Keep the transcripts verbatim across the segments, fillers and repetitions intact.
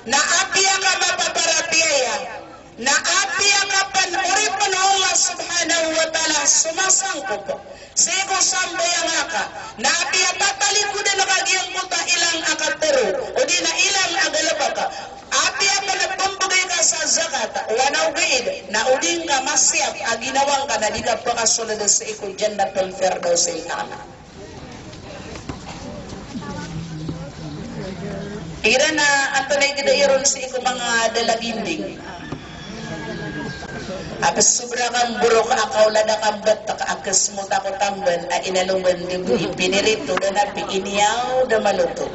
na apiya ka mapaparatiyaya, na apiya ka pn oripen o Allah subhanahu wa ta'ala somasangkop sii ko sambayang aka, na apiya patalikodan ka giyangkoto a ilang a katharo, odi na ilang a galbk, apiya pn pmbgay ka sa zakat, o ana ogaid, na o di ngka masiyap a ginawa ngka na di ka pakasold sii ko Jannatul Firdausil A'la. Igira na antonaa i gdai ron sii ko manga dalaginding. A psobra ka mborok a kaolad a kambatak a ksmota ko tamban a inaloman di bo ipinirito da na pi iniyaw da maloto.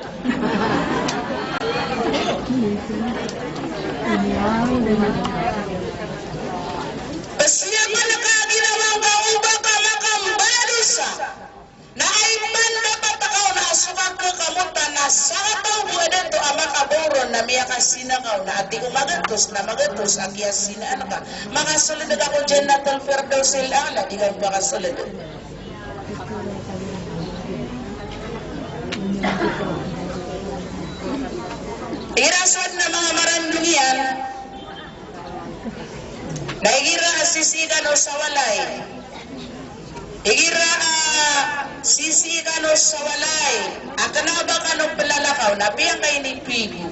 Psiyapan ka a ginawa ngka o ba ka makambalosa. Na aya pn dapat ka on a so kakekamotan na sakataw bo a dato a makabaw ron na miyakasina ka on na ati ko magatos na magatos a kiyasinaan ka. Makasold ka ko Jannatul Firdausil A'la, di ka makasold. Igira so adn a manga marandong iyan, na igira a sisii kano sa walay. Igira a sisii kano sa walay, a kna o ba kano plalakaw, na apiya ngka inipaigo.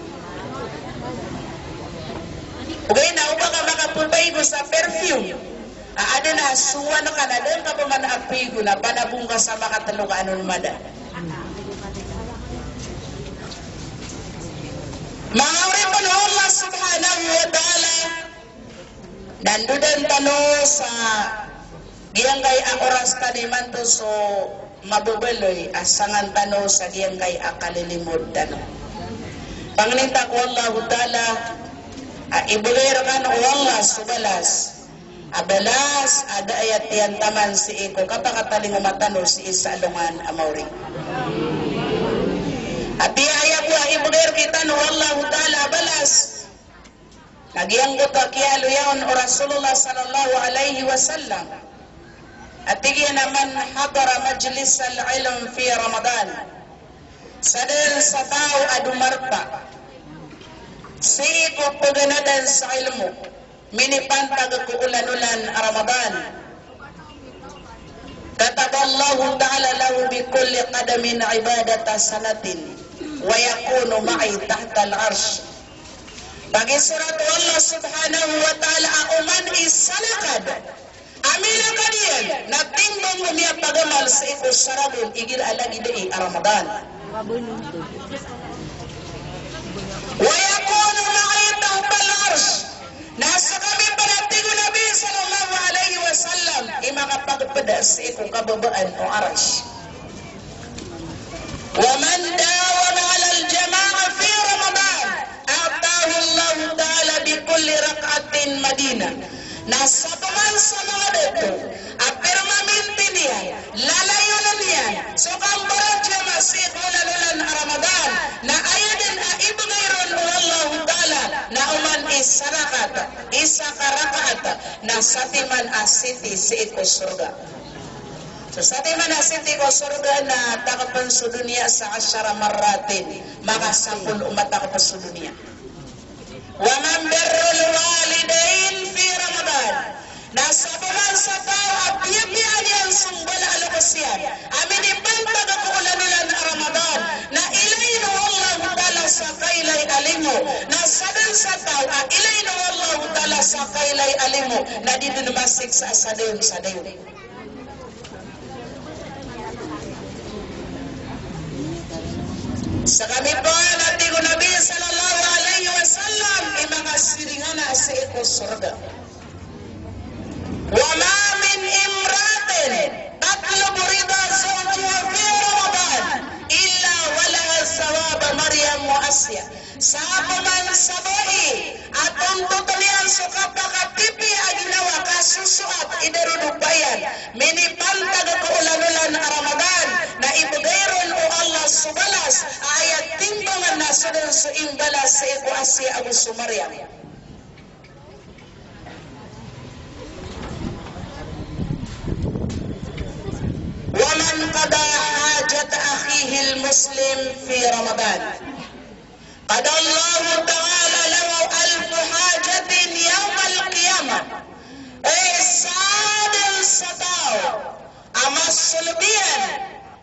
Ogaid na o ba ka makapapaigo sa perfume. A adn a sowan ka na da ngka pman a paigo na panabong ka sa makatlo ka anon mada. Manga oripen o Allah subhanahu wa ta'ala, na ndodan tano sa giyangkai a oras tano imanto so mababaloy a sangan tano sa giyangkai a kalilimod tano. Pangnin ta ko Allahu Ta'ala a ibgay rkano o Allah so balas a balas a da aya tiyantaman sii ko kapakatalingoma tano sii sa alongan a maori. Apiya aya bo a ibgay rkitano o Allahu Ta'ala a balas, na giyangkoto a kiyaaloya on o Rasulullah sallallahu alaihi wasallam a tig iyan a, "Man hadara majlisal ilm fi Ramadan." Sadn sa taw a domarpa sii ko paganadan sa ilmo, minipantag ko olan-olan a Ramadan, kataballahu ta'ala lahu bi kulli qadamin ibadata sanatin, wa yakunu ma'i tahtal arsh. Pagisorat o Allah subhanahu wa ta'ala a oman i salakad a milakad iyan na timbang o miyapagamal sii ko saragon igira a lagid ai a Ramadan. Wa yakunu ma'i tahtal arsh. Na skami pn, a tig o Nabi sallallahu alaihi wasallam, i makapagpda sii ko kababaan o Arsh. Wa man dawama alal jama'a fi Ramadan, a'tahu Allahu ta'ala bi kulli rak'atin madina. Na sapaman sa manga dato a pirmamintin iyan, lalayon iyan so kambarajamaah sii ko olan-olan a Ramadan, na aya dn a ibgay ron o Allahu Ta'ala na oman i sarakat, isa ka rakaat, na satiman a siti sii ko sorga. So satiman a siti ko sorga na takpn so doniya sa ashara marratin, makasampolo a matakp so doniya. Wa man birrul walidain fi Ramadan. Na sapaman sa taw a piyapiyaan iyan so mbala a loks iyan a minipantag ko olan-olan a Ramadan, na ilayn o Allahu Ta'ala sa kailay a limo. Na sadn sa taw a ilayn o Allahu Ta'ala sa kailay a limo, na di dn masiksa sa dayon sa dayon. Skami pn, a tig o Nabi sallallahu alaihi wasallam, i makasiringan a sii ko sorga. Wa ma min imra'atin tatlubu rida zawjiha fi Ramadan illa wa laha thawaba Maryam wa Asiya. Sapaman sa bai a tontotn iyan so kapakatipi a ginawa, kasosoat i darodopa iyan, minipantag ko olan-olan a Ramadan, na ibgay ron o Allah so balas a aya timbangan na so dn so imbalas sii ko Asiya ago so Maryam. Wa man qada hajata akhihil muslim fi Ramadan. Qadallahu ta'ala lahu alfa hajatin yawmal qiyamah. Aya sadn sa taw a masolb iyan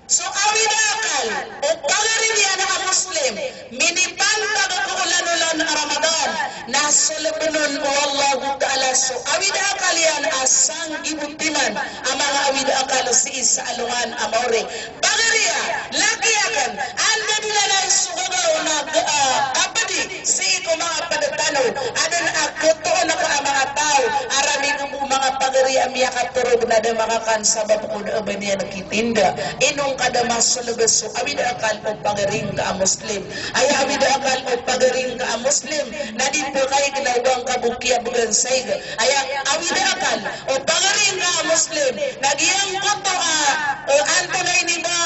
so awid a akal o pagari niyan a Muslim, minipantag ko olan-olan a Ramadan, na solbn on o Allahu Ta'ala so awid a akal iyan a sanggibo timan a manga awid a akal sii sa alongan a maori. Pagari a, laki akn, anda dn a so gagaw na g-, ah, kapdi sii ko manga pd tano, adn a khatoon ka a manga taw a ramig bo manga pagari a miyakatorog na da makakan sabap ko da a ba niyan kitinda. Ino ngka da masolb so awid a akal o pagari ngka a Muslim? Aya awid a akal o pagari ngka a Muslim na di pkaig na o ba ngka bo kiyabgan sa ig. Aya awid a akal o pagari ngka a Muslim na giyangkoto a, eh, antonaa ini ba,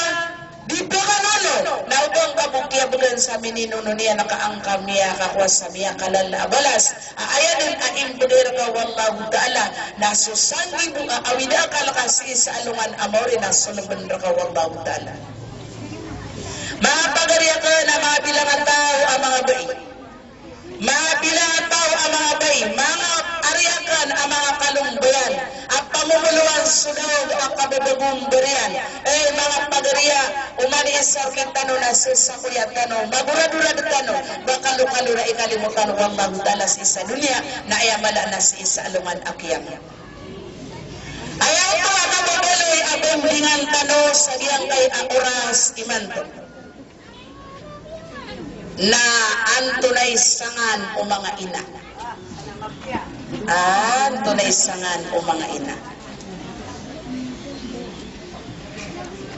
di pkanono, na o ba ngka bo kiyabgan sa mininono niyan ka angka miyakakowa sa miyakalala a balas. A aya dn a imbgay rka o Allahu Ta'ala na so sanggibo a awid a akal ka sii sa alongan a maori na solbn rka o Allahu Ta'ala. Manga pagari akn a manga bilang a taw a manga bai. Manga bilang a taw a manga bai, manga ari akn a manga kalombayan a pamomolowan so daog a kababagombar iyan. Eh, manga pagari a, oman i isa rktano na sii sa koya tano, magorad-orad tano, ba kalokalo na ikalimo tano o Allahu Ta'ala sii sa doniya, na aya mala na sii sa alongan a kiyama. Aya oto a kababaloy a bandingan tano sa giyangkai a oras imanto. Na antonaa i sangan o manga ina? Antonaa i sangan o manga ina?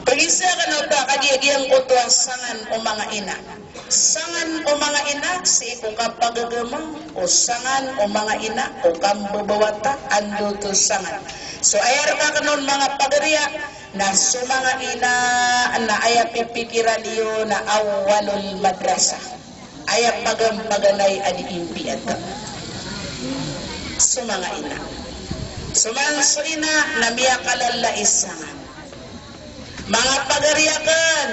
Pagisa kano ta kagiya giyangkoto a sangan o manga ina. Sangan o manga ina sii ko kapagagama, o sangan o manga ina ko kambabawata, anda oto sangan. So aya rka kano manga pagari a, na so manga ina na aya pipikiran iyo na awwalul madrasah. Aya pagan-paganay a di impiya ta so manga ina. So man so ina na miyakalala i sangan. Manga pagari akn,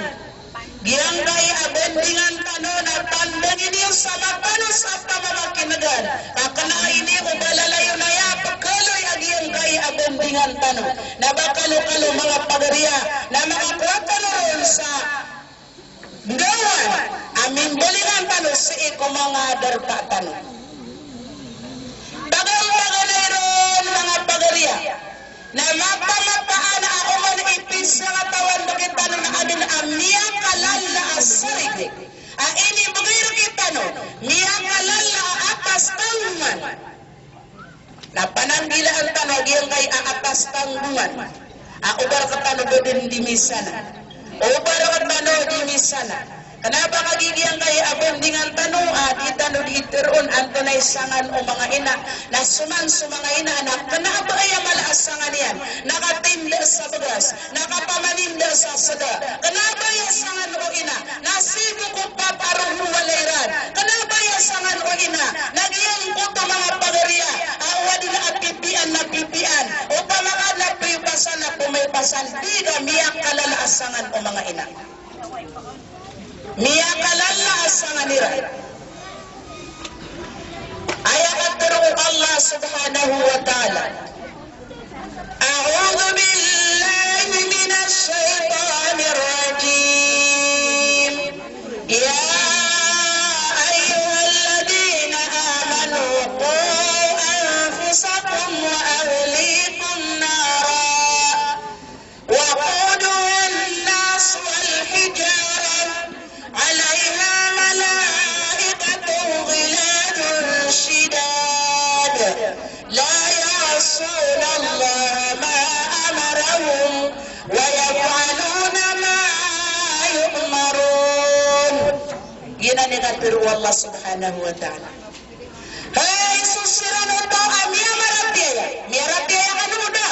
giyangkai a bandingan tano na pandangin iyo sa mapanos a pamamakin'gan. Ka kna ini o ba lalayon aya pkhaaloy a giyangkai a bandingan tano. Na ba kalokalo manga pagari a, na makakowa tano ron sa ndawan a mimbalingan tano sii ko manga darpa tano. Paganay-paganay ron manga pagari a, na mapamataan a oman i pisangatawan rktano na adn a miyakalala a sarig a inibgay rktano, miyakalala a atas tanggongan. Na pananggilaan tano a giyangkai a atas tanggongan a oba rktano ba dn di misana. Oba rktano di misana. Kna ba kagiya giyangkai a bandingan tano a di tano di tharoon antonaa i sangan o manga ina. Na so man so manga ina na kna ba aya mala a sangan iyan na katinda sa bgas, na kapamaninda sa sda. Kna ba aya sangan o ina na sii bo ko paparoon o walay iran. Kna ba aya sangan o ina na giyangkoto manga pagari a, a o adn a pipian na pipian, opama ka na pipasan na pmaipasan, di ka miyakalala a sangan o manga ina. Miyakalala a sangan iran. Aya katharo o Allah subhanahu wa ta'ala. أعوذ بالله من الشيطان الرجيم. يا أيها الذين آمنوا قوا أنفسكم وأهليكم نارا وقودها الناس والحجارة عليها ملائكة غلاظ شداد لا يعصون الله ما أمرهم ويفعلون ما يؤمرون. Giyanan i katharo o Allah subhanahu wa ta'ala. Hay so siran o taw a miyamaratiyaya. Miyaratiyaya kano o da?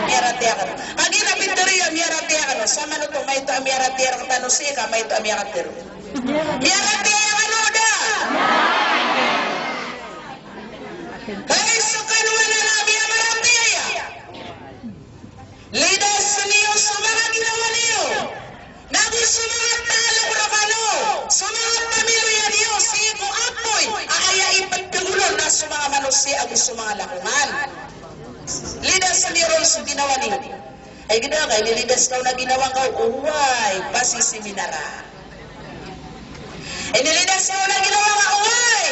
Miyaratiyaya kano. Kagiya na pitharo iyan a miyaratiyaya kano. Samanoto maito a miyaratiyaya rktano sii ka maito a miyakatharo. Miyaratiyaya kano o da? Hay so kano anan a miyamaratiyaya. Lidasn iyo so manga ginawa niyo, nago so manga talok rkano, so manga so manga manosiya ago so manga lakongan. Lidas niyo ron so ginawa niyo. Ay, ginawa ka, inilidas ka on a ginawa ngka, oway, pasisiminar a. Inilidas ka on a ginawa ngka, oway,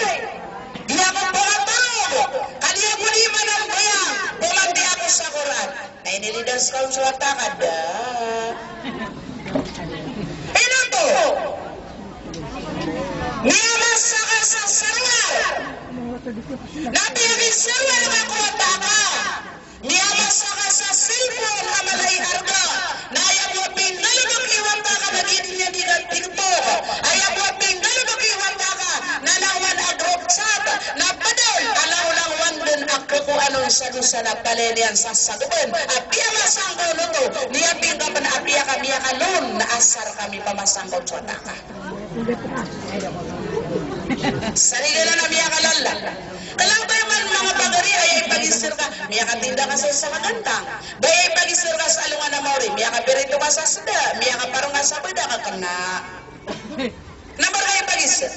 di ako pakatorog, ka di ako di manambayang, pamandi ako sa Qur'an. Na inilidas ka on so wata ka, da. Ino oto? Miyamasa ka sa sarwar. Na piyakisarwar ka ko wata ka. Miyamasa ka sa cellphone a mala i arga. Na aya bo a pinalabek i wata ka na giya di niyan di ka TikTok. Aya bo a pinalabek i wata ka na langowan a group chat. Na pd on a langolangowan dn a khakowa on sa dosa na palaya niyan sasagpen a piyamasangkaw on oto, niya pingkapn a piyaka, miyakaloon na asar ka mipamasangkaw so wata ka. Sa rigalan a miyakalala. Kna ba man manga pagari, aya ipagister ka, miyakatinda ka sa isa ka gantang. Ba aya ipagister ka sa alongan a maori, miyakapirito ka sa sda, miyakaparong ka sa bda ka kna. Na ba aya ipagister?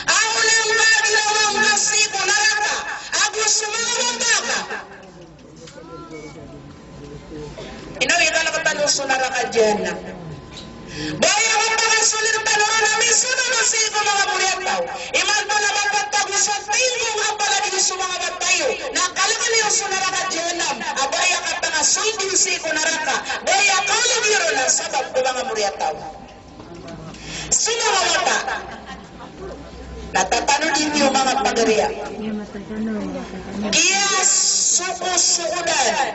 Ago na ba ginawa ngka sii ko naraka ago so manga wata ka. Ino i kalk tano so naraka Jahannam. Ba aya kapakasolir tano ron a misodo sii ko manga moriyataw. Imanto na mapatag o sa tinggong a palad iyo so manga wata iyo. Na kalk iyo so naraka Jahannam. A ba aya kapakasold iyo sii ko naraka. Ba aya kaolog iyo ron a sabap ko manga moriyataw. So manga wata, na tatanodi niyo manga pagariya. Kiyasokosokodan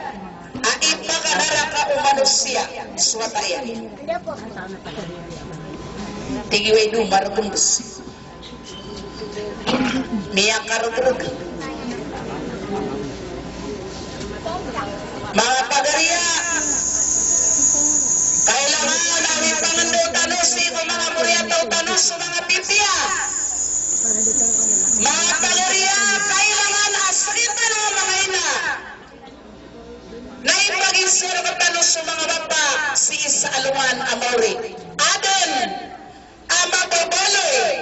a ipakanaraka o manosiya so wata iyan. Tig iway do margmbs. Miyakargrg. Manga pagariya, kailangan a mipangndao tano sii ko manga moriyataw tano so manga pipiya. Manga pagariya, kailangan a sktano a manga ina na ipagiser tano so manga wata sii sa alongan a maori. Adn a mababaloy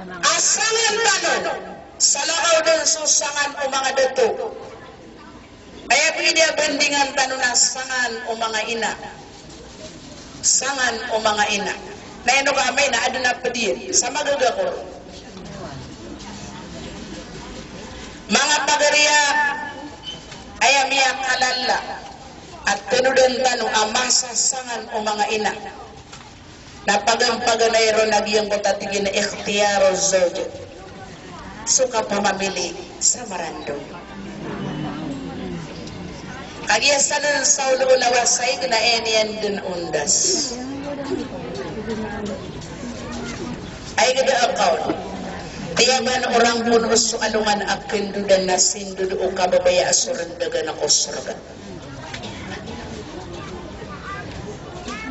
a sangan tano, salakaw dn so sangan o manga dato. Aya bo i di a bandingan tano na sangan o manga ina. Sangan o manga ina. Na ino ka amay na adn a pd iyan sa magaga ko ron. Manga pagariya, aya miyakalala a tanodan tano a masa sangan o manga ina. Na paganpaganay ron a giyangkoto a tig iyan a ikhtiyaruz zawj. So kapamamili sa marandom. Kagiya sadn sa oloolawa sa ig na aya niyan dn ondas. Ay gda a kaon. Tiyaban o rangkon o so alongan a kandodan na sindodo o kababaya a so rndagan ko sorga.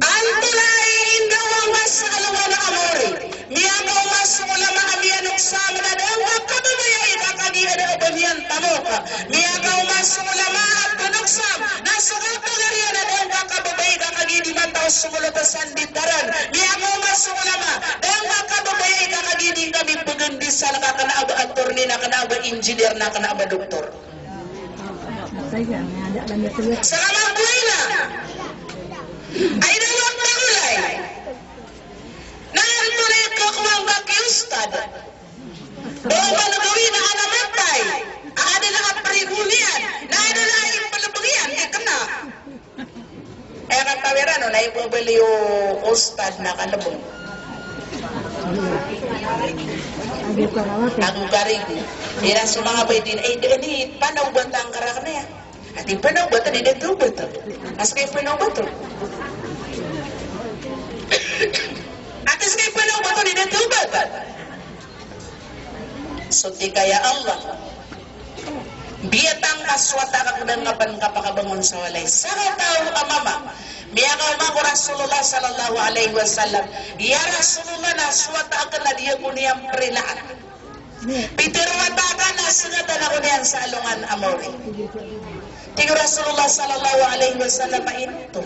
Antonaa i indaw angka sa alongan a maori? Miyakaoma so ulama a miyanoksam na da angka kababaya i kakagiya da a ba niyan tamok. Miyakaoma so ulama a pnoksam na so kapagariya na da angka kababaya i kakagiya di mataw so molotasan di taran. Miyakaoma so ulama, da angka kababaya i kakagiya di ngka mipgndisal ka kna a ba attorney na kna a ba engineer na kna a ba doktor. Sa kamangkoy na. Ay da wak na olay. Na antonaa i kakowa ngka ki ustad? Ba oman gawii na adn a matay a adn a prigon iyan, na adn a ipalbng iyan, di kna. Aya katawiran on na ipabaloy o ustad na kalbng. Ago karigo. Iran so manga baydin, ay, di, ini panaobatan ka rakn aya. Ati panaobatan, di da tawbat. Askay panaobatan. Ati skay panaobatan, di da tawbat. So tig ka, ya Allah, biyatang ka so wata ka ko da ngka pn kapakabangon sa walay. Sakataw a mama, miyakaoma ko Rasulullah sallallahu alaihi wasallam, ya Rasulullah, na so wata akn na di ako niyan prilaan. Pitharo o wata akn na sgatan ako niyan sa alongan a maori. Tig o Rasulullah sallallahu alaihi wasallam a ino oto.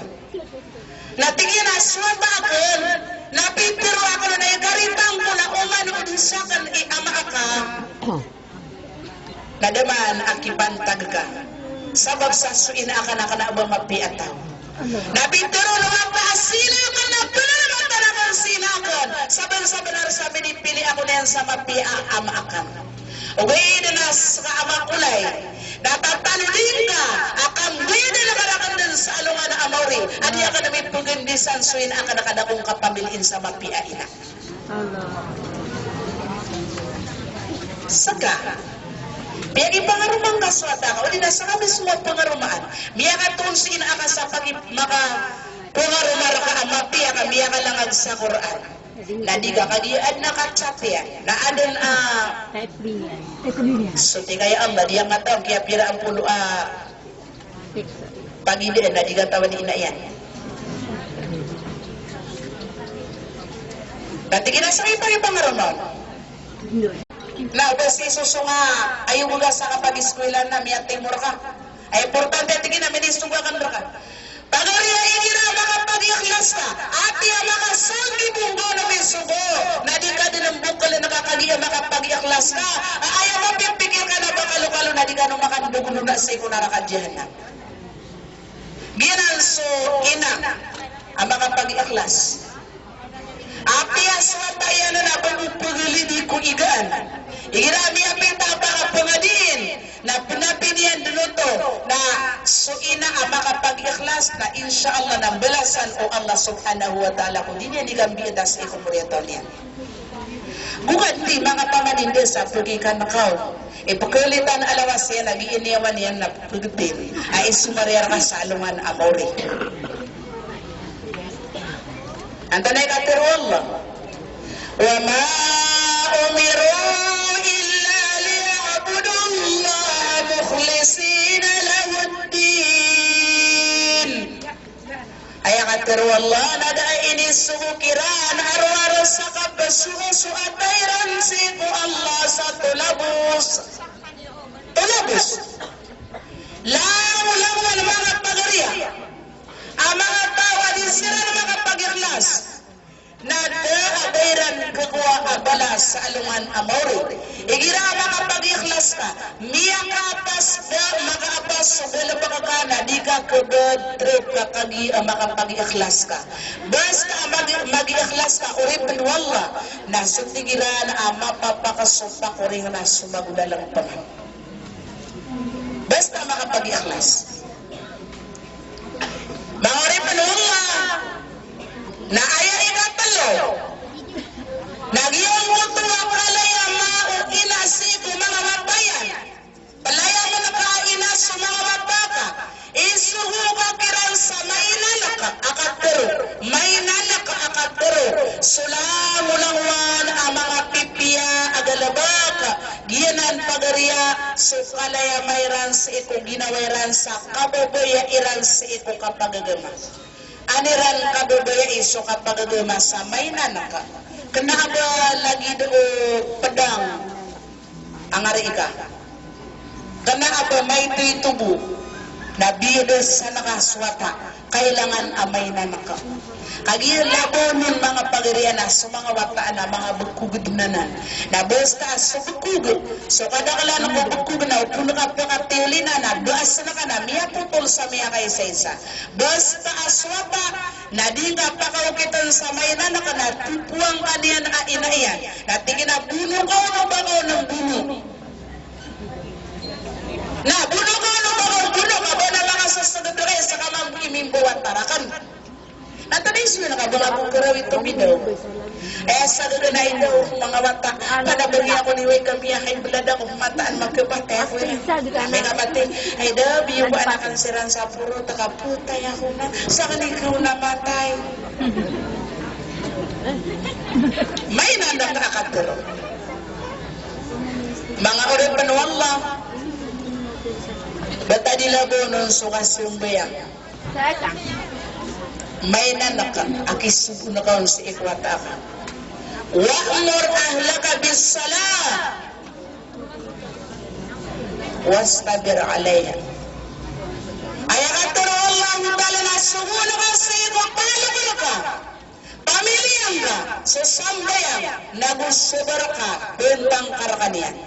Na tig iyan a so wata akn na pitharo akn on a ikaritan ko na oman on sakn i ama aka. Na da man a kipantag ka. Sabap sa so ina akn a kna a ba mapiya a taw. Na pitharo o Allah a si ina akn na pnamatan akn si ina akn. Sabnsabnar sa minipili ako niyan sa mapiya a ama akn. Ogaid na ska a makolay. Na tatanodi ngka a kambayadn ka rakn dn sa alongan a mawri. A di akn mipgandisan so ina akn a kada ko ngka pamiliin sa mapiya a ina. Ska. Piyakipangaroma ngka so wata ka, odi na ska mismo a pangaromaan. Miyakatoon so ina aka sa pagi-, makapangaroma rka a mapiya ka, miyakalangag sa Qur'an. Na di ka kagiya adn a ka-chat iyan. Na adn a, so tig ka, ya Allah, di angka taw kiyapira a polo a pagidaan na di katawan i ina iyan. Na tig iyan a ska i pari pangaroma on. Na ba si sosonga ayo ba ka sa kapagiskwela na miyatimor ka. Ay importante tig iyan a minisog akn rka. Pagari a igira a makapagikhlas ka, ati a makasanggi bo ngka na misogo, na di ka dn mbokln ka kagiya makapagikhlas ka. A aya mapipikir ka na ba kalokalo na di ka no makandogolo na sii ko naraka jahannam. Giyanan so ina a makapagikhlas. Apiya so wata iyan na ba bo pagalibi ko igaan. Igira a miyapita a pakapangadiin, na pnapi niyan dn oto, na so ina a makapagikhlas, na insha Allah na mbalasan o Allah subhanahu wa ta'ala ko di niyan ikambiita sii ko moriyataw niyan. Go ka dn di manga pamaninda sa pagikana kaw. Ipkalitan a lawas iyan a giiniyawan iyan na pagtin a isomariya rka sa alongan a mawri. Antonaa i katharo o Allah? Wa ma umiru illa liya'budullaha mukhlisina lahud-din. Aya katharo o Allah na da a inisogo kiran a rowar sa kapasoso a tairan sii ko Allah sa tolabos. Tolabos. Langolangon manga pagariya a manga taw a di siran makapagikhlas. Na da a ba iran khakowa a balas sa alongan a mawri. Igira a makapagikhlas ka, miyakapas da, makaapas so galbk ka na di ka khabadrp ka kagiya a makapagikhlas ka. Basta a magi-, magikhlas ka, oripn o Allah, na so tig iran a mapapakasopak o ring na so magolalngpngan. Basta makapagikhlas. Manga oripn o Allah, na aya ikatlo, na giyangkoto a kalayama o ina sii ko manga wata iyan. Playamn ka a ina so manga wata ka, isogo ka kiran sa mainan ka a katharo, mainan ka a katharo, so langolangon a manga pipiya a galbk, giyanan pagariya so kalayama iran sii ko ginawa iran sa kababaya iran sii ko kapagagama. An iran kababayai so kapagagama sa mainan ka. Kna a ba lagid o pdang a ngari ka. Kna a ba maito i tobo na biyada san ka so wata, kailangan a mainan ka. Kagiya labo on manga pagariya na so manga wata na manga bkog dn anan. Na basta so bkog, so kadaklan ko bkog na o pn ka pkatiyolina na baasn ka na miyapotol sa miyakaisaisa. Basta a so wata na di ngka pakaokitn sa mainan ka na topoan ka niyan a ina iyan. Na tig iyan a bono ka on o ba ka on mbono. Na bono ka on o ba ka on mbono, ka ba na makasasagad ka sa kamambo i mimbaw a tarakn. Na tig iyan a so ina ka ba nga bo karawi to midaw. Aya sagad na ino ko manga wata, panabagi ako ni way ka miyakay blada ko mataan magkapatay ako ina. Miyakapatay, ay da, biyo ko anak an siran sa puro, taka potay ako na, sa kani ko na matay. Mainan da ka a katharo. Manga oripn o Allah, bata di labo on so kasambayang. Mainan ka a kisogo ngka on sii ko wata ka. Wa'mur ahlaka bis-salah wastabir alaiha. Aya katharo o Allahu Ta'ala na sogo ngka sii ko pamilya ngka, pamilya ngka, so sambayang, nago sabar ka, bntang ka rkaniyan.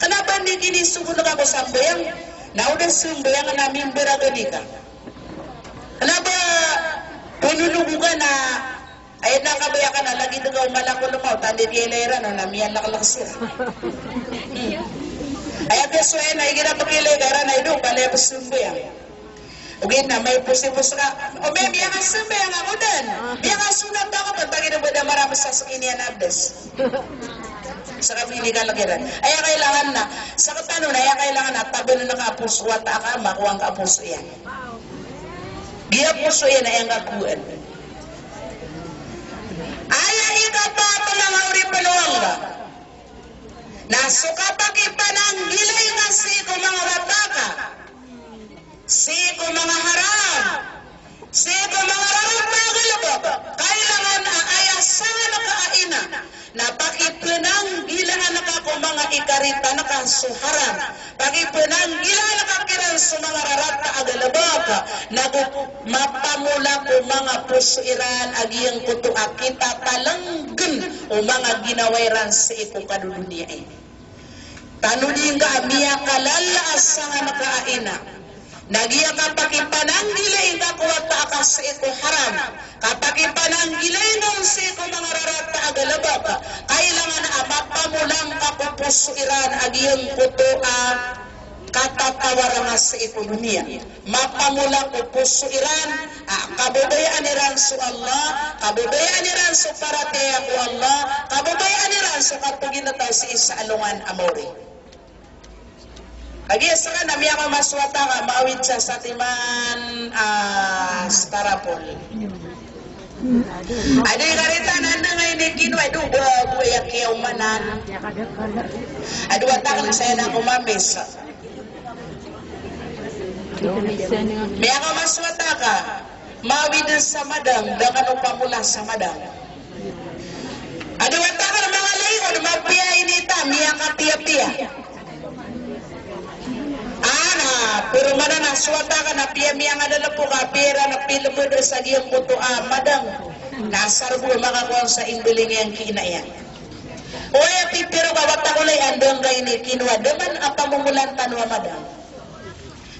Kna ba di kinisogo ngka ko sambayang, na o da sambayang na mimbaragan ka. Kna ba pnlogo ka na, ay, na kabaya ka na lagid ka o mala ko lmaw, tanda i kiyailay ran, na miyalaklak siran. Hmm. Aya kasoy na igira pkiyailay ka ran, ay, do, palaya psambayang. Ogaid na may posipos ka, o, may, miyakasambayang ako dn. Miyakasonat ako dn, ba giya ba da marapos sa skiniyan a bs. Sa kami ini kalkiran. Aya kailangan na, sktano na, aya kailangan na, tabann ka a poso, wata ka, makowa ngka a poso iyan. Giya poso iyan, aya ngka kowaan. Aya ikapat, manga oripn o Allah, na so kapakipananggilai ka sii ko manga wata ka, sii ko manga haram, sii ko manga rarata a galbk, kailangan a aya sangan ka a ina na pakipananggilaan ka ko manga ikaritan ka so haram, pakipananggilaan ka kiran so manga rarata a galbk, nago mapamola ko manga poso iran a giyangkoto a kitatalngn o manga ginawa iran sii ko kadodoniyai. Tanodi ngka a miyakalala a sangan ka a ina na giya kapakipananggilai ngka ko wata ka sii ko haram, kapakipananggilai ngka on sii ko manga rarata a galbk, kailangan a mapamola ngka ko poso iran a giyangkoto a katatawar nga sii ko doniya. Mapamola ko poso iran a kababayaan iran so Allah, kababayaan iran so paratiyaya ko Allah, kababayaan iran so kapaginetaw sii sa alongan a maori. Kagiya skaniyan na miyakaoma so wata ka, maawid sa satiman a starapol. Ado i karitan a anda nga ini kinowa, ado ba, ba aya kiyaomanan. Ado wata ka na saya na ko mamis. Miyakaoma so wata ka, maawid sa madang, da kano pamola sa madang. Ado wata ka na manga layon, mapiya ini ta, miyakapiyapiya. Ana, pero mana na so wata ka na piya miyangadalpo ka, pira na pilmd sa giyangkoto a madang. Na asar bo makakowa sa imbaling iyan ki ina iyan. Oya, pipiro ka wata ko lay, anda nga ini kinowa, da man a pamomolan tano a madang.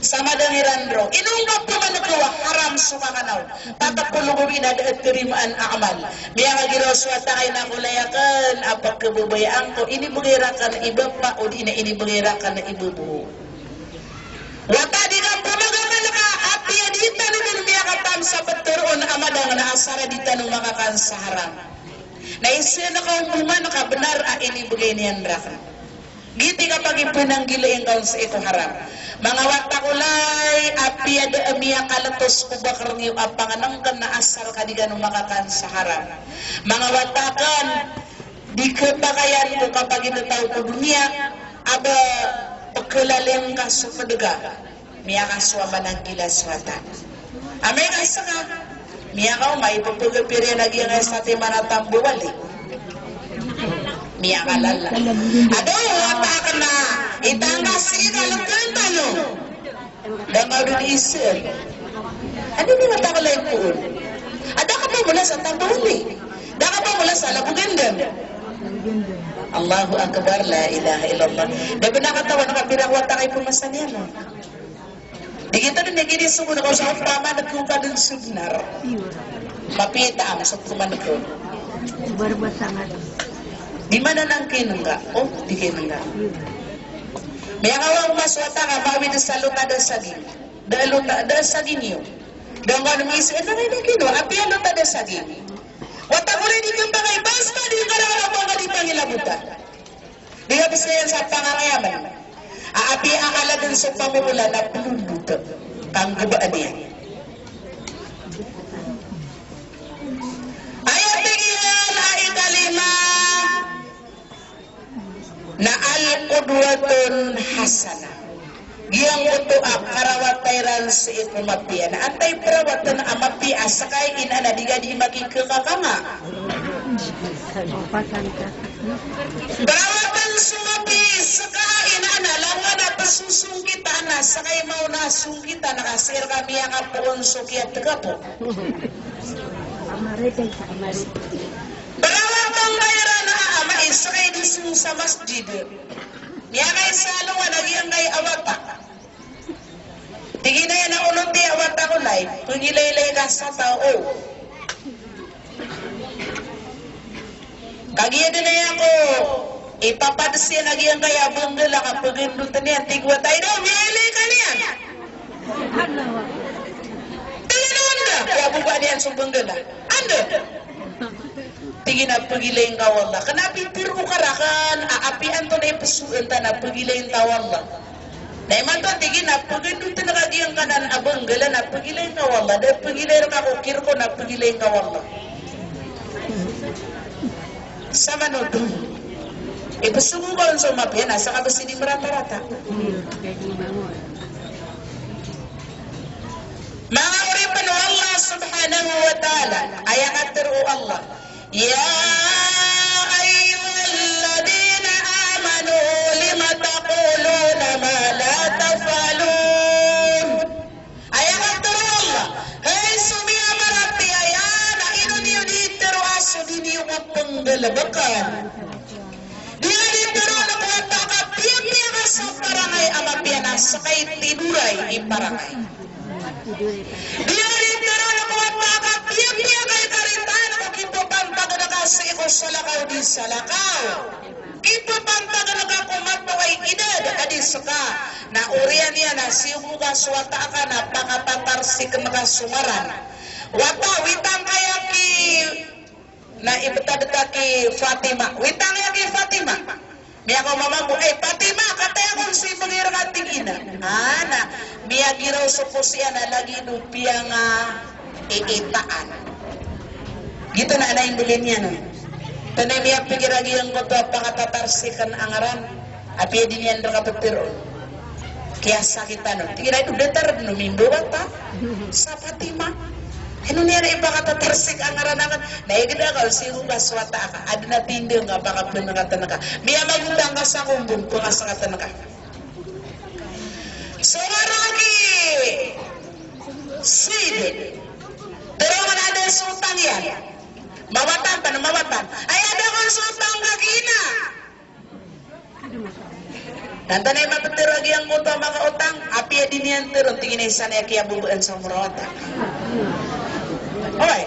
Sa madang iran roo. Ino nga pman ko a haram so kakanaw. Tatapol ko bina da a tarimaan a amal. Miyakagiraw so wata ka, ina ko lay akn a pkhababayaan ko, inibgay rakn i bapa, odi na inibgay rakn i bbo. Wata, di ka pamagamal ka, apiya di tano dn miyakataan sa ptharoon a madang na asar a di tano makakaan sa haram. Na isa na kaomoman ka bnar a inibgay niyan rakn. Giyoto i kapakipananggilai ngka on sii ko haram. Manga wata ko lay, apiya da a miyakaltos ko bakrng iyo a pangnngkn na asar ka di kano makakaan sa haram. Manga wata akn, di khapakay ko kapaginetaw ko doniya, a ba pkhalalin ka so pd ka. Miyakasowa mananggila so wata. Amay ka ska, miyakaoma i pphagapir iyan a giyangkai a satiman a tambo wali. Miyakalala. Ado, wata akn na, itangka sii ka lkn tano. Da ngka dn isn. Adi ni wata ka lay poon. Ado ka pamola sa tambo wali. Da ka pamola sa labogendem. Allahu Akbar, la ilaha illallah. Da bnar katawan ka pira wata ka i pmasa niyan. Di kita dn i kinisogo ngka o sa opama na ko ka dn so bnar. Mapiya i taam so opama na ko. Di mana nang kinngga. O, di kinngga. Miyakaoma so wata ka, maawid sa lotad a saging. Da a lotad a saging iyo. Da ngka dn miyakaisa, na ngka ini kinowa, apiya lotad a saging. Wata ko lay, di khapakay, basta di ngka rakn a ba ngka di pangilabotan. Di ka bs iyan sa pangangayaman. A, apiya akala dn so pamomola na plolot. Kanggbaan iyan. Aya tig iyan a ikalima na al-qudwatul hasanah. Giyangkoto a karawata iran sii ko mapiya. Na antaa i perawatan a mapiya a ska i ina na di ka di makikakakanga. Perawatan so mapiya i ska i ina na langon a pesosongkitan na ska i maona a songkitan na ka sii rka miyakapoon so kiyatkapo. Perawatan ka iran a ama i ska i di song sa masjid. Miyakaisa alongan a giyangkai a wata. Tig iyan a, "Onoti a wata ko lay, pngilaylay ka sa taw." Kagiya dn aya ko ipapadsi iyan a giyangkai a bnggl a kapagndotn iyan, tig o wata i, "Daw, miyailay ka niyan." Tig iyan a, "Anda?" Aya bo ba niyan so bnggl a, "Anda?" Tig iyan a, "Pgilay ngka o Allah." Kna a pitharo ka rakn a apiya antonaa i psoon ta na pgilay ngka o Allah. Na imanto tig iyan a pgndotn ka giyangkanan a bnggl a na pgilay ngka o Allah. Da pgilay rka ko kirko na pgilay ngka o Allah. Samanoto. Ipsogo ka on so mapiya na ska ba sii di mrata-rata. Manga oripn o Allah subhanahu wa ta'ala, aya katharo o Allah, "Ya ayyuhalladhina amanu lima taquluna ma la taf'alun." Aya katharo o Allah, hay so miyamaratiyaya, na ino niyo di tharoa so di niyo kapnggalbkn? Di niyo di tharoa ko wata a kapiyapiya ka sa parangay a mapiya na ska i tidoray i parangay. Di niyo di tharoa ko wata a kapiyapiya ka i karitaan ko kipapantagn ka sii ko salakaw di salakaw. Kipapantagn ka ko matowa i idad a di ska. Na oriyan iyan a siyogo ka so wata aka na pakapatarsikn ka so ngaran. Wata, witang ka aya ki Na ibtad ta ki Fatima. Witang aya ki Fatima. Miyakaoma mambo, "Ay, Fatima, kataya kon so ibgay rka," tig iyan a. Ana, miyagiraw so posi iyan a lagid o piyangaiitaan. Giyoto na ana imbgay niyan on. Tano miyapikir a giyangkoto a pakatatarsikn a ngaran. Apiya di niyan rka ptharoon. Kiyasakitan on. Tig iyan a, "Ino datar dn o mimbawa ta sa Fatima? Ino niyan ipakatatarsik a ngaran akn?" Na igdakl, siyogo ka so wata aka. Adn a tindg a pakapnakatn ka. Miyamagotang ka sa kombong, pngasakatn ka. So ngaran ki Sid. Tharoon a da so otang iyan. Mawatan, pn mawatan. Ay, ada kon so otang ka kina. Na antonaa i maptharo a giyangkoto a makaotang, apiya di niyan tharoon, tig iyan a isa na aya kiyabobaan sa omor a wata. Oway.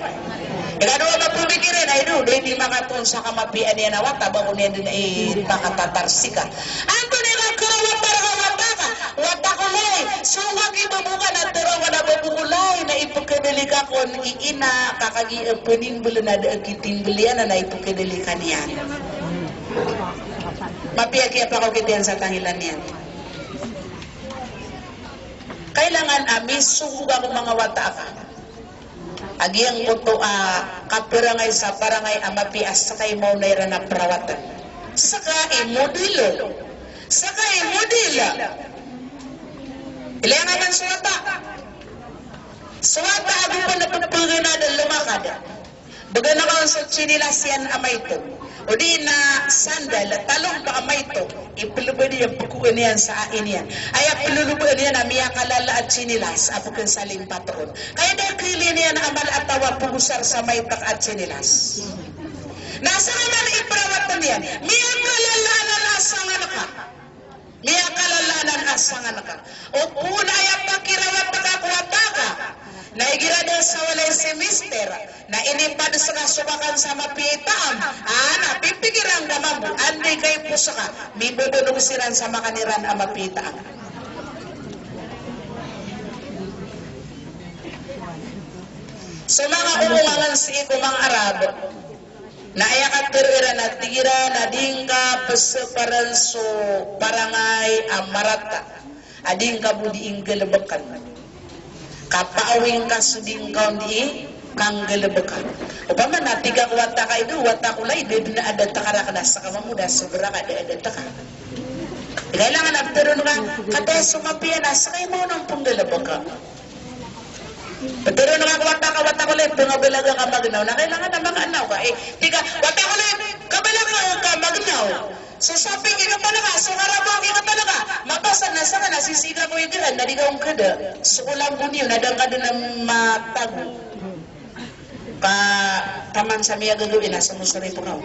Ikadowa a mapmikirin a, ino, da i di makatoon sa kamapiya niyan a wata, ba ko niyan dn ipakatatarsik a. Antonaa i karawat a wata ka, wata ko lay, so ngka ki babo ka na tharoon ka na babo ko lay, na ipkadali ka kon i ina, ka kagiya pnimbl na da a kitimbl iyan a na ipkadali ka niyan. Mapiya kiyapakawkit iyan sa tangila niyan. Kailangan a misogo ka ko manga wata aka a giyangkoto a kaparangay sa parangay a mapiya a ska i maona iran a prawatan. Ska i modil. Ska i modil. Ilaya ngka man so wata. So wata a bo pn pphagana dn lomakad. Bgan ka on so tsinilas iyan a maito, odi na sandal, talompa a maito, iplbd iyan, pkoon iyan sa ai niyan. Aya plolobaan iyan a miyakalala a tsinilas a pkn sa limpatoon. Ka aya da a khailay niyan a mala a taw a pgosar sa maitak a tsinilas. Na sa man i prawatan iyan, miyakalala anan a sangan ka. Miyakalala anan a sangan ka. Opama na aya pakirawat ka ko wata ka na igira da sa walay semister na inipad ska so kakan sa mapiya i taam, a na pipikiran ka mambo, anda i kaiposa ka, mibobonog siran sa makan iran a mapiya i taam. So manga kokomangan sii ko manga Arab, na aya katharo iran na tig iran a di ngka pzaparan so parangay a marata a di ngka bo di nggalbkn. Kapaawing ka so di ngka on di kanggalbka. Opama na tig ka ko wata ka, "Ino, wata ko lay, da dn a datar ka rakn a ska mambo da sobra ka da a datar ka." Kailangan a ptharoon ka, kataya so mapiya na ska i maona on pnggalbka. Ptharoon ka ko wata ka, "Wata ko lay, pngabalaga ka magnaw." Na kailangan a magnaw ka. Eh, tig ka, "Wata ko lay, kabalaga ka magnaw." So saping i katan ka, so karabang i katan ka, mapasad na ska na sisii ka ko igaan na di ka on kada. So ko lambon iyo na da ngka dn a matago. Ka taman sa miyagagawii na somosorip ka on.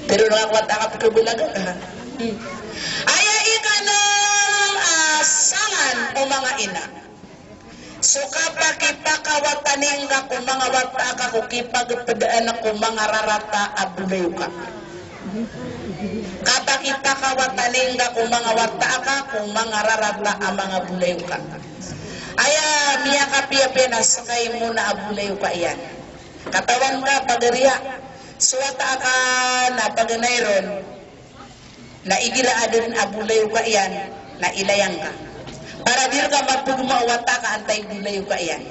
Pero na ka ko wata ka pkabalaga ka. Aya ikanem a sangan o manga ina. So kapakipakawatani ngka ko manga wata aka ko kipagpedaan ko manga rarata a bolayoka. Kapakipakawatani ngka ko manga wata aka ko manga rarata a manga bolayoka. Aya miyakapiyapiya na seka i mona a bolayoka iyan. Katawan ka pagariya, so wata aka na paganay ron, na igira aden a bolayoka iyan, na ilaya ngka. Para di reka mapegema o wata aka antaa i bolayoka iyan.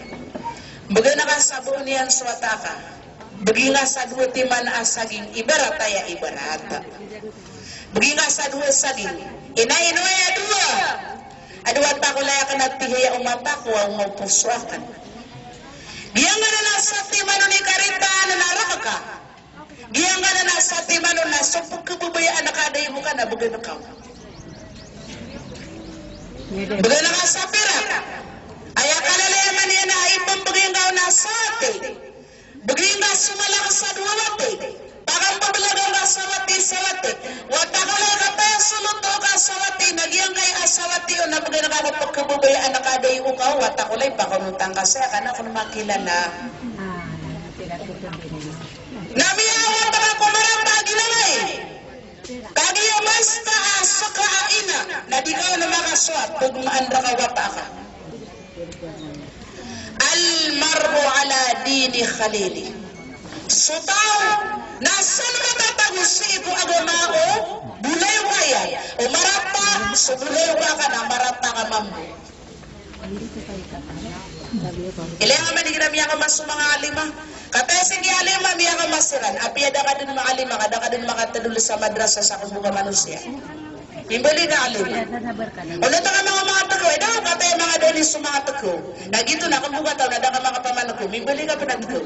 Began aka sa bao niyan so wata aka. Begi ngka sa dowa timan a saging, ibarat aya, ibarat. Begi ngka sa dowa saging. Ina, ino aya dowa? Ado wata ko laya ken a tihi aya o mata ko, a onga o poso aken. Giyangkanan a satiman o ni karitaan na rek ka. Giyangkanan a satiman o na so pekhababayaan ka a da i bo ka na began ka. Began ka sa pirak. Aya kalalayaman iyan a ipembegay ngka on a sawati. Begi ngka so mala ka sa dowa wati. Pakambebelaga ngka sawati, sawati. Wata ko laya, kataya so loto ka sawati, na giyangkai a sawati on na began ka ko pekhababayaan ka a da i bo ka, wata ko laya, pakaonota ngka saya, ka an ako makilala. Na miyawata ka ko marata a ginawa i. Kagiya basta a seka a ina, na di ka on makasowa, pegemaan reka o wata aka. Al-mar'u ala dini khalilih. So taw na san matatago sii ko agama o bolayoka iyan. O marata so bolayoka aka na marata ka mambo. Ilaya ngka man igira miyakaoma so manga alima. Kataya sii ki alima, miyakaoma siran. Apiya da ka den maalima, ka da ka den makatedol sa madrasa sa kemboka manosiya. Mimbalik ka alima. Onota ka manga, manga tegaw, e daw, kataya manga dani so manga tegaw. Na giyoto na kemboka taw na da ka makapamantegaw. Mimbalik ka pen a tegaw.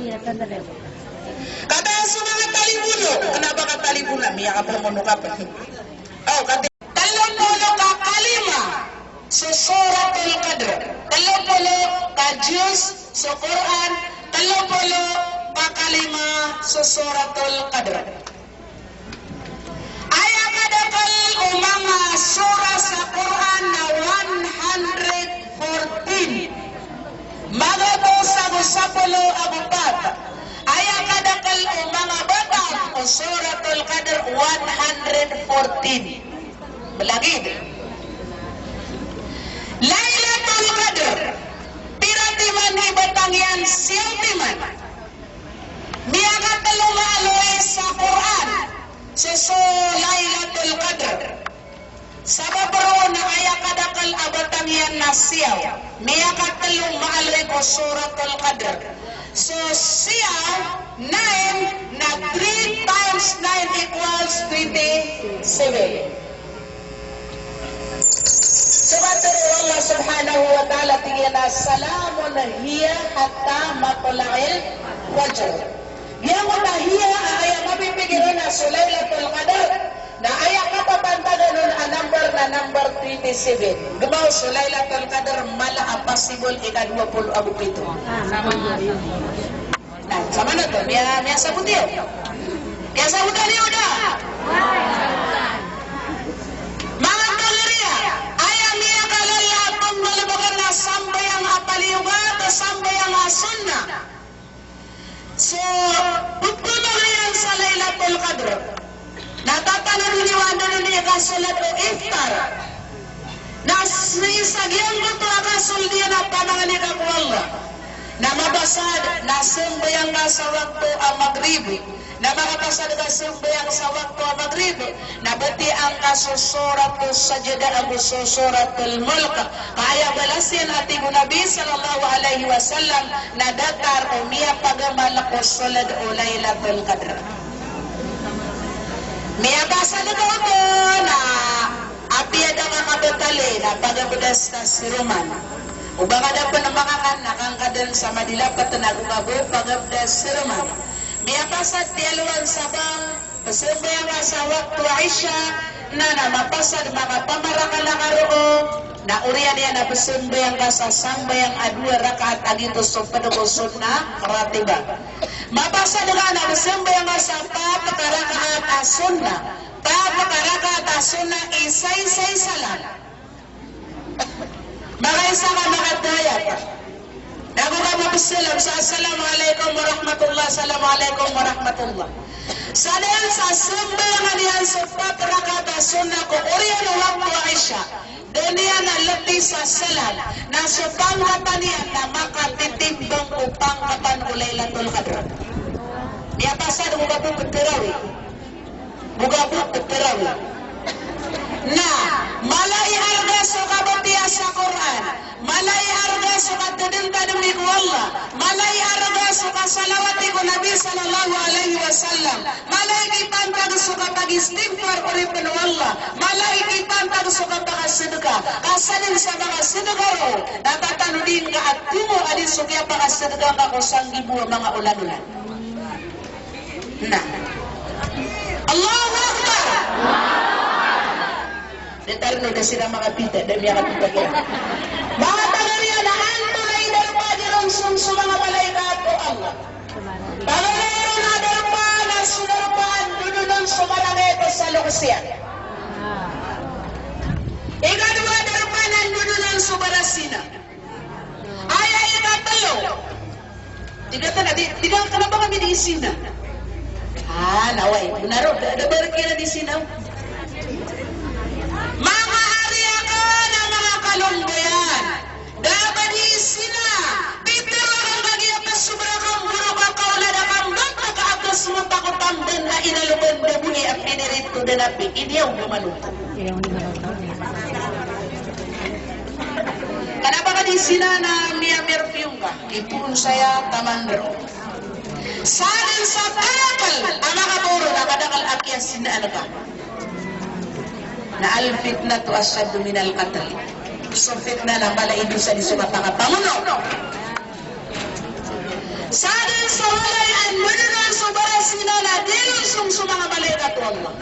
Kataya so manga talibono, kena ba ka talibono, miyakapamono ka pen. O, kataya. Telo polo ka kalima so Suratul Qadr. Telo polo ka juz so Qur'an, telo polo ka kalima so Suratul Qadr. Aya kadakel o manga sura sa Qur'an na one hundred fourteen. Magatos ago sapolo ago pat. Aya kadakel o manga batang o Suratul Qadr, one hundred fourteen. Belagid. Lailatul Qadr. Pira timan i batang iyan? Siyaw timan. Miyakatelo maaloy sa Qur'an so, so Lailatul Qadr. Sabap roo na aya kadakel a batang iyan na siyaw. Miyakatelo maaloy ko Suratul Qadr. So siyaw, nine, na three times nine equals twenty-seven. So katharo o Allah subhanahu wa ta'ala, tig iyan a, "Salamun hiya hatta matla'il fajr." Giyangkoto a hiya a aya mapipikir on na so Lailatul Qadr, na aya kapapantagan on a number na number twenty-seven. Gmaw so Lailatul Qadr mala a possible ika dowa polo ago pito. Na, samanoto, miya, miyasabot iyo. Miyasabotan iyo da. Manga pagariya, aya miyakalala a penggalebeken a sambayang a paliyogat, sambayang a sunnah. So, pagpamagayan sa Lailatul Qadr. Na tatanod on i anda on i kasold o iftar. Na s-, isa giyangkoto a kasold iyan a pamangni ka ko Allah. Na mapasad na sambayang ka sa wakto a Maghrib. Na makapasad ka sambayang sa wakto a Maghrib. Na batiya angka so Suratus Sajdah ago so Suratul Mulk. Ka aya balas iyan a tig o Nabi sallallahu alaihi wasallam na datar o miyapagamal ko sold o Lailatul Qadr. Miyapasad ka oto na apiya da ka kabatali na pagabdas ka si Roman. O ba ka da pen makakan na kangkadan sa madilapet na go ka bo pagabdas si Roman. Miyapasad tiyalowan sa bang Psambayang ka sa wakto a Isha, na, na mapasad makapamarakala ka roo, na oriyan iyan a psambayang ka sa sambayang a dowa rakaat a giyoto so pd ko sunnah ratibah. Mapasad ka na psambayang ka sa pat ka rakaat a sunnah, Pat ka rakaat a sunnah, isa-isa i salam. Makaisa ka, makatahiyat. Na go ka mapsalam sa, "Assalamu alaikum warahmatullah, assalamu alaikum warahmatullah." Sadn sa sambayangan iyan so pat rakaat a sunnah ko oriyan o wakto a Isha. Da niyan a lbi sa salam, na so pangkatan iyan na makatitimbang ko pangkatan o Lailatul Qadr. Miyapasad o gabo ko tarawih. O gabo ko tarawih. Na mala i arga so kabatiya sa Qur'an, mala i arga so katadmtadmi ko Allah, mala i arga so kasalawati ko Nabi sallallahu alaihi wasallam, mala i kipantag so kapagistighfar, oripn o Allah, mala i kipantag so kapakasadka. Ka sadn sa manga sadka roo na tatanodi ngka a tomo a di so kiyapakasadka ngka ko sanggibo a manga olan-olan. Na. Allahu Akbar! Datar no da siran makapita, da miyakapita kiran. Manga pagari, na antonaa i darpa a di ron song so manga malaikat o Allah? Pagari, ron a darpa na so darpa a ndodonon so malangit sa loks iyan. Ikadowa a darpa na ndodonon so barasina. Aya ikatlo. Tig tano a di, tig tano a ba kami di sina. Ah, na oway. Bnar o, da, da ba rk iran di sina. Manga ari akn a manga kalombayan. Da ba di sina. Pitharo akn kagiya kasobra kamboro ka kaolad a kambanta ka a kasmota ko tamban a inaloban da boni a pinirit ko da napi. Iniyaw na manoto. Kna ba ka di sina na miyamirfiyong ka, ipoon saya taman roo. Sadn sa kalakal a makabaw ron na kadakl a kiyasinaan ka. Na al-fitnatu ashaddu minal qatl. So fitnah na mala i dosa di so kapakapangono. Sadn sa walay a ndodonon so barasina na di ron song so manga malaikat o Allah.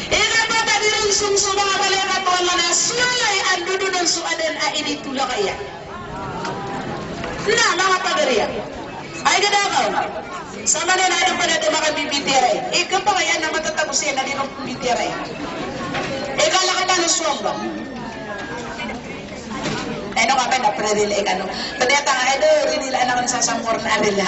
Ikapat a di ron song so manga malaikat o Allah na so walay a ndodonon so adn a initolak iyan. Na manga pagari, ay gdagaw. Samanaya na adn pn a da makambibitiyarai. Ikapakay a na matatago siyan na di makambibitiyarai. Ikalk tano so Allah. Ino ka ba na pre-rila ikano. Pdiyata nga, ino, rinilaan akn sa samor na rila.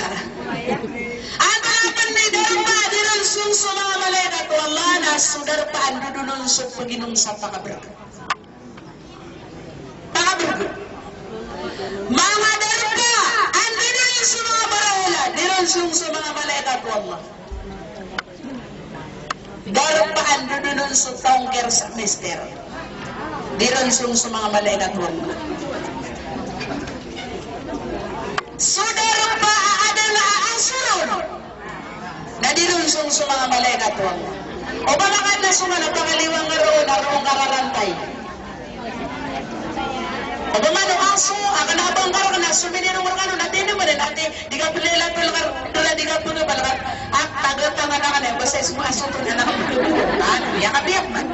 Antonaa pn i darpa a di ron song so manga malaikat o Allah na so darpa a ndodonon so paginom sa pakabrg. Pakabrg. Manga darpa a ndodonon so manga barahala, di ron song so manga malaikat o Allah. Darpa a ndodonon so tongkir sa mister. Di ron song so manga malaikat o Allah. So darpa a adn a asoron. Na di ron song so manga malaikat o Allah. O ba makadn a so manga pangaliwan nga roo na roo nga rarantay. O ba mano aso, a kna a bangkar kna so minirong rkano na tinimbn na ti, di ka pn Lailatul Qadr, di ka pn Lailatul Qadr. A, taga tanga na kna, basta ismo aso pn anak mo. Ano, ya ka biyak man.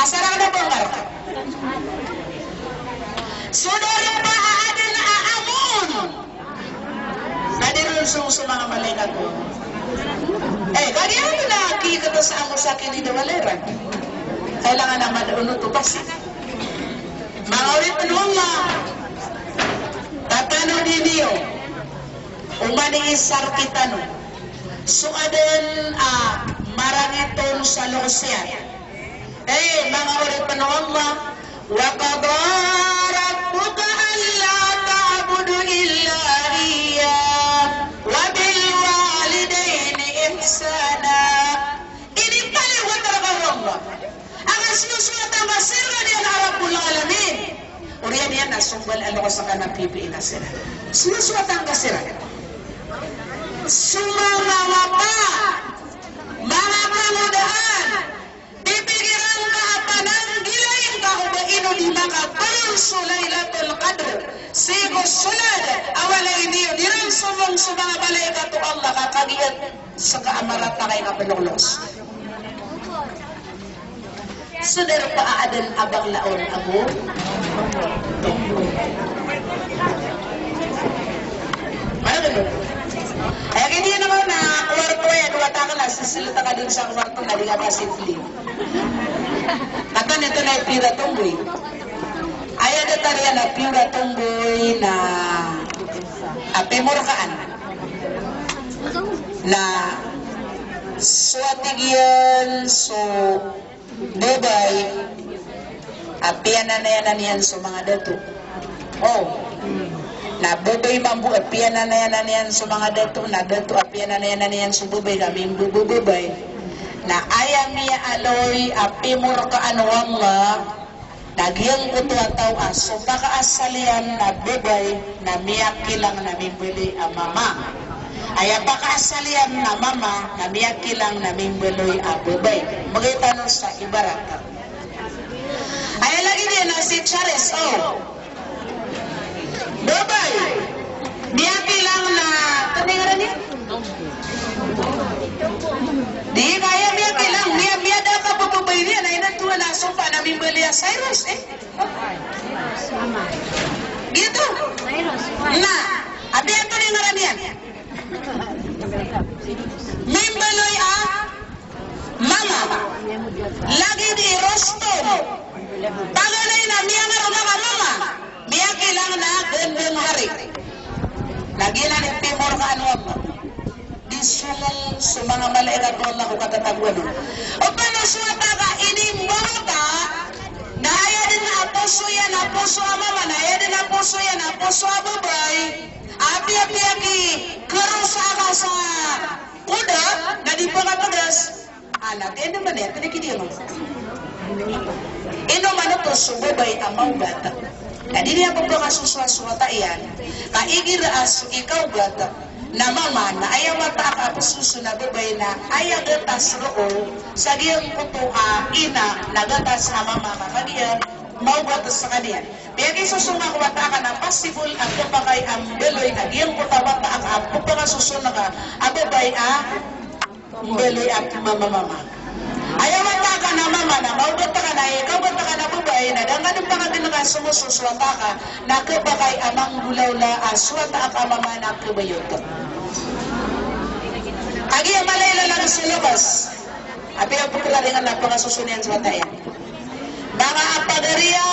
Asar a kna a bangkar ka. So darpa a adn a amoon. Na di ron song so manga malaikat o Allah. Eh, kagiya na kikita sa amo sa kini da walay ran. Kailangan na madaon oto pasi. Manga oripn o Allah, tatanodi niyo, oman i isa rktano so adn a marangit on sa loks iyan. Hay manga oripn o Allah, wa qada rabbuka alla ta'budu illa iyyah, wa bil walidayni ihsana. Inipaliwat rka o Allah a ka siyosowatan ka sii rkaniyan a Rabbul Alamin. Oriyan iyan na so mbala a loks ka na pipiya siran. Siyosowatan ka siran. So manga wata, manga kangodaan, Pipikiran ka a pananggilai ngka ko ba ino di makabalon so Lailatul Qadr sii ko solad a walay niyo, di ron somong so manga malaikat o Allah ka kagiya ska a marata ka i kapnololos. So darpa a adn a bangla on ago. Mana ba ino? Aya kini na kowar ko aya Patak na sisilit ka dn sa kwarto na di ka pasipli. Katon ito na i piyora tomboy. Aya datar iyan a piyora tomboy na a pimorkaan. Na so a tig iyan so babay a piyananayanan iyan so manga dato. O, na babay mambo a piyananayanan iyan so manga dato, na dato a piyananayanan iyan so babay ka mimbababay. Na aya miyaaloy a pimorkaan o Allah, na giyangkoto a taw a so pakaasal iyan na babay na miyakilang na mimbaloy a mama. Aya pakaasal iyan na mama na miyakilang na mimbaloy a babay. Magay tano sa ibarat. Aya lagid iyan na si Charis, o. Babay. Miyakilang na, ano yung ngaran niya? Di kaya miyakilang, miya, miyada ka bababay niyan, na inatuan a sompa na mimbaloy a Cyrus, e. Giyoto. Na, abi anto na ngaran iyan? Mimbaloy a mama. Lagid i Rustom. Paganay na miyangaroma ka mama. Miyakilang na gendeng hari. Lagid iyan i pimorkaan o Allah. Di somong so manga malaikat o Allah ko katatagoan on. Opama so wata ka inimbawata, na aya dn a poso iyan a poso a mama, na aya dn a poso iyan a poso a babay, apiya-piya ki karo sa aka sa koda, na di pakapegas. Ana, tenda man iyan, tenda ki di ano. Ino man oto so babay a maogat. Na di niyan pphakasosowa so wata iyan. Ka igira a so ikaogat na mama na aya wata aka a psoso na babay na aya gatas roo sa giyangkoto a ina na gatas a mama ka kagiya maogat skaniyan. Piyakisosowa ko wata aka na possible a khapakay a mbaloy a giyangkoto a wata aka a pphakasoso ka a babay a mbaloy a mama, mama. Aya wata aka na mama na maogat ka na ikaogat ka na babay na da ngka dn pakagen ka somoso so wata aka na khapakay a manggolawla a so wata aka a mama na khabayot. Kagiya mala i lalag so labas. Apiya pkharingan na pakasoso niyan so wata iyan. Manga pagari a,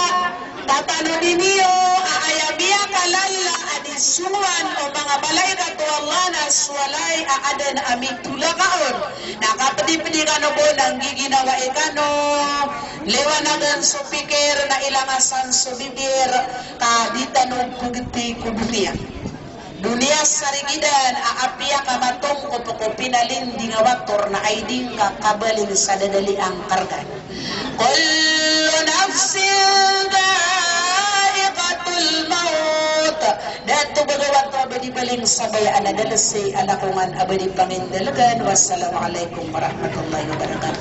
tatanodi niyo a aya miyakalala a di songowan o manga malaikat o Allah na so walay a adn a mitolaka on. Na kapdipdi kano bo na nggiginawai kano, liwanagan so pikir na ilangasan so bibir, ka di tano pgti ko doniya. Doniya sa rigidan a apiya ka matongkop ko pinalinding a wator na ay di ngka kabaling sa dadali a ngkarga. Kullu nafsin dha'iqatul maut. Da a tobaga wato a ba di baling sabaya a na da lsi a lakongan a ba di pangindalgan. Wassalamu alaikum warahmatullahi wabarakatuh.